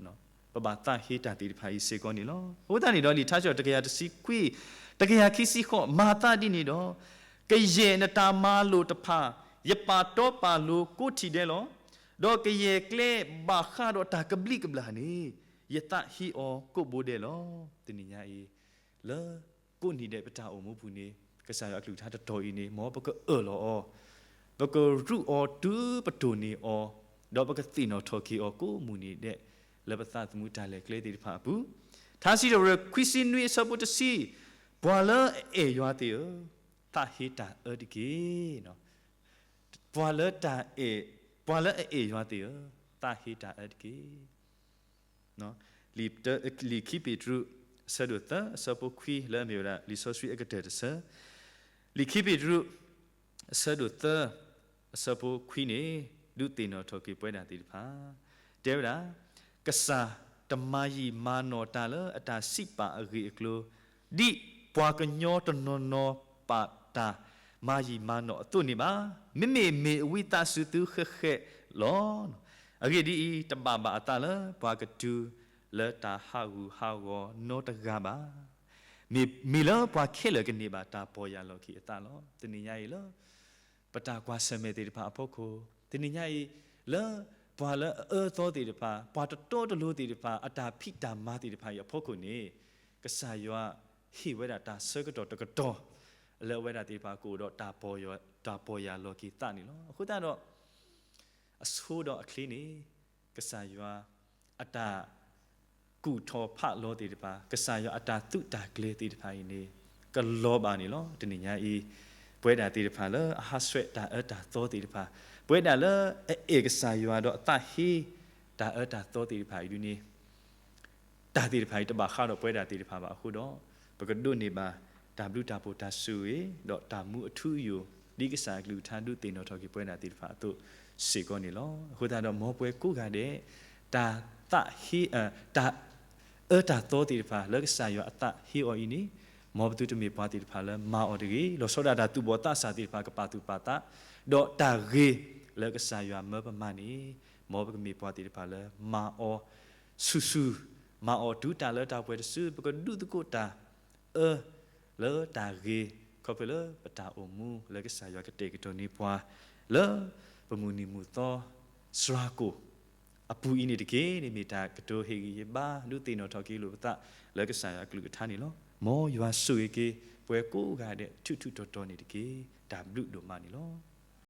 ဧၢ, ပဘၣ်သးဟ့တၢ်သ့ၣ်တဖၣ်အံၤစ့ၢ်ကီးန့ၣ်လီၤ. အဃိသတးန့ၣ်ဒီး လံာ်ထါစံးထီၣ်တကယၤတဆံခွံ, တကယၤခံဆံဃိး, မၤသးဒ်န့ၣ်ဒီး, ကယဲၢ်နတၢ်မၤလိာ်တဖၣ် ယပာ်တီပာ်လိၤကိးထံၣ်ဒဲးလီၤ. ဒီးကယဲၢ်ကျဲဘၣ်ဃးဒီးတၢ်ကဘျံးကဘျၣ်န့ၣ် ယသးဟ့အီၤကိးဘိဒဲးလီၤ. တနံၤညါအံၤ လၢကိးနံၤဒဲးပတၢ်အိၣ်မူပူၤန့ၣ် ကစၢ်ယွၤအကလုၢ်ကထါတတီၤအံၤန့ၣ် မ်ပကအၢၣ်လီၤအီၤ, ပကရူးအီၤတုၤပတိၢ်န့ၢ်အီၤ, ဒီးပကသ့ၣ်နီၣ်ထီၣ်က့ၤအီၤကိးမုၢ်နံၤဒဲး လၢပသးသမူတၢ်လဲၤကျဲသ့ၣ်တဖၣ်အပူၤ, ထါစံးထီၣ်ပတြၢၤ ခွံဆံနွံ အဆၢဖိတဆံ, ပှၤလၢအအဲၣ်ယွၤသ့ၣ်ဧၢ, သးဟ့တၢ်အၢတက့ၢ်. ပှၤလၢတၢ်အဲၣ်, ပှၤလၢအအဲၣ်ယွၤသ့ၣ်ဧၢ, သးဟ့တၢ်အၢတက့ၢ်. လံာ်ခံပ့းတရူး အဆၢဒိၣ်သၢ အဆၢဖိခွံ လၢအမ့ၢ်ဝဲဒၣ် လံာ်စီဆှံအကတၢၢ်တဆၢ, လံာ်ခံပ့းတရူး အဆၢဒိၣ်သၢ အဆၢဖိခွံန့ၣ် ဒုးသ့ၣ်နီၣ်ထီၣ်က့ၤပဝဲဒၣ်သ့ၣ်တဖၣ်, တဲဝဲဒၣ်, ကစၢ်တမၤယံာ်မၤနီၣ်တၢ်လၢအတၢ်စံးပာ်အဂ့ၢ်အကျိၤ, ဒ်ပှၤကညီတနီၤနီၤပာ်တၢ်မၤယံာ်မၤနီၣ်အသိးန့ၣ်ဘၣ်. မ့မ့ၢ်မ့ၢ်အဝံသးစူၤသုဃဲးဃဲးလီၤ. အဂ့ၢ်ဒ်အံၤ, တဘၣ်ဘၣ်အသးလၢပှၤကတုၤလၢတၢ်ဟးဂူာ်ဟးဂီၤနီတဂၤဘၣ်. မ့ၢ်လၢပှၤခဲလၢာ်ကန့ၢ်ဘၣ်တၢ်ပီၢ်ယၢ်လီၤက့ၤအသးလီၤ. တနံၤညါအံၤလၢ ပတၢ်ကွၢ်ဆၢၣ်မဲာ်သ့ၣ်တဖၣ်အဖီခိၣ်, တနံၤညါအံၤ လၢပှၤလၢအအၢအသီသ့ၣ်တဖၣ်, ပှၤတတီတလိၤသ့ၣ်တဖၣ် အတၢ်ဖံးတၢ်မၤသ့ၣ်တဖၣ်အံၤအဖီခိၣ်န့ၣ်, ကစၢ်ယွၤဟ့ၣ်ဝဲဒၣ်တၢ်ဆၢကတီၢ်တကတီၢ် လၢအဝဲဒၣ်သ့ၣ်တဖၣ်ကအိၣ်ဒီး တၢ်ပီၢ်ယၢ်လီၤက့ၤသးန့ၣ်လီၤ. အဃိသတးဒီး အဆိဒီးအချ့န့ၣ် ကစၢ်ယွၤအတၢ်ကူၣ်ထီၣ်ဖးလီၤသ့ၣ်တဖၣ်, ကစၢ်ယွၤအတၢ်သူတၢ်ကျဲၤသ့ၣ်တဖၣ်အံၤန့ၣ် ကလီၤဘၣ်န့ၣ်လီၤ. တနံၤညါအံၤ ပဝဲဒၣ်သ့ၣ်တဖၣ်လၢအဟးဆှဲးတၢ်အၢတၢ်သီသ့ၣ်တဖၣ်, ပဝဲဒၣ်လၢအအဲၣ်ကစၢ်ယွၤဒီးအသးဟ့တၢ်အၢတၢ်သီသ့ၣ်တဖၣ်အံၤဒ်န့ၣ် တၢ်သ့ၣ်တဖၣ်အံၤတဘၣ်ဃးဒီးပဝဲဒၣ်သ့ၣ်တဖၣ်ဘၣ်အဃိဒီး, ပကဒိးန့ၢ်ဘၣ်တၢ်ဘျုးတၢ်ဖှိၣ်တၢ်ဆိၣ်ဂ့ၤ ဒီးတၢ်မူအထူအယိာ် ဒ်ကစၢ်အကလုၢ်ကထါဒုးသ့ၣ်နီၣ်ထီၣ်က့ၤပဝဲဒၣ်သ့ၣ်တဖၣ်အသိးစ့ၢ်ကီးန့ၣ်လီၤ. အဃိသတးဒီးမ်ပဝဲကိးဂၤဒဲး တၢ်သးဟ့ တၢ်အၢတၢ်သီသ့ၣ်တဖၣ်လၢကစၢ်ယွၤအသးဟ့အီၤအံၤန့ၣ်, မ်ပသုတမ့ၢ်ပှၤသ့ၣ်တဖၣ်လၢမၤအီၤတဂ့ၤ. လီၤဆီဒၣ်တၢ်သူၣ်ဘီၣ်သးစၢ်သ့ၣ်တဖၣ်ကပာ်သူၣ်ပာ်သး, ဒီးတၢ်ဂ့ၤလၢကစၢ်ယွၤမၢပမၤန့ၣ်, မ်ပကမ့ၢ်ပှၤသ့ၣ်တဖၣ်လၢမၤအီၤဆူၣ်ဆူၣ်, မၤအီၤတုၤတၢ်လၢတၢ်ပှဲၤတစု, ပကဒုးသကိးတၢ်အၢ လၢတၢ်ဂ့ၤ, ခီဖျိလၢပတၢ်အိၣ်မူလၢကစၢ်ယွၤကတဲာ်ကတီၤန့ၢ်ပှၤ လၢပမုၢ်နံၤမုၢ်သီစှၤကိၣ်အပူၤအံၤန့ၣ်တက့ၢ်. န့ၣ်မ့ၢ်တၢ်ကတိၤဟ့ၣ်ဂံၢ်ဟ့ၣ်ဘါ ဒုးသ့ၣ်နီၣ်ထီၣ်က့ၤလိာ်ပသးလၢကစၢ်ယွၤအကလုၢ်ကထါန့ၣ်လီၤ. မ်ယွၤဆိၣ်ဂ့ၤက့ၤပဝဲကိးဂၤဒဲးထူးထူးတီၤတီၤန့ၣ်တက့ၢ်. တၢ်ဘျုးဒိၣ်မးန့ၣ်လီၤ.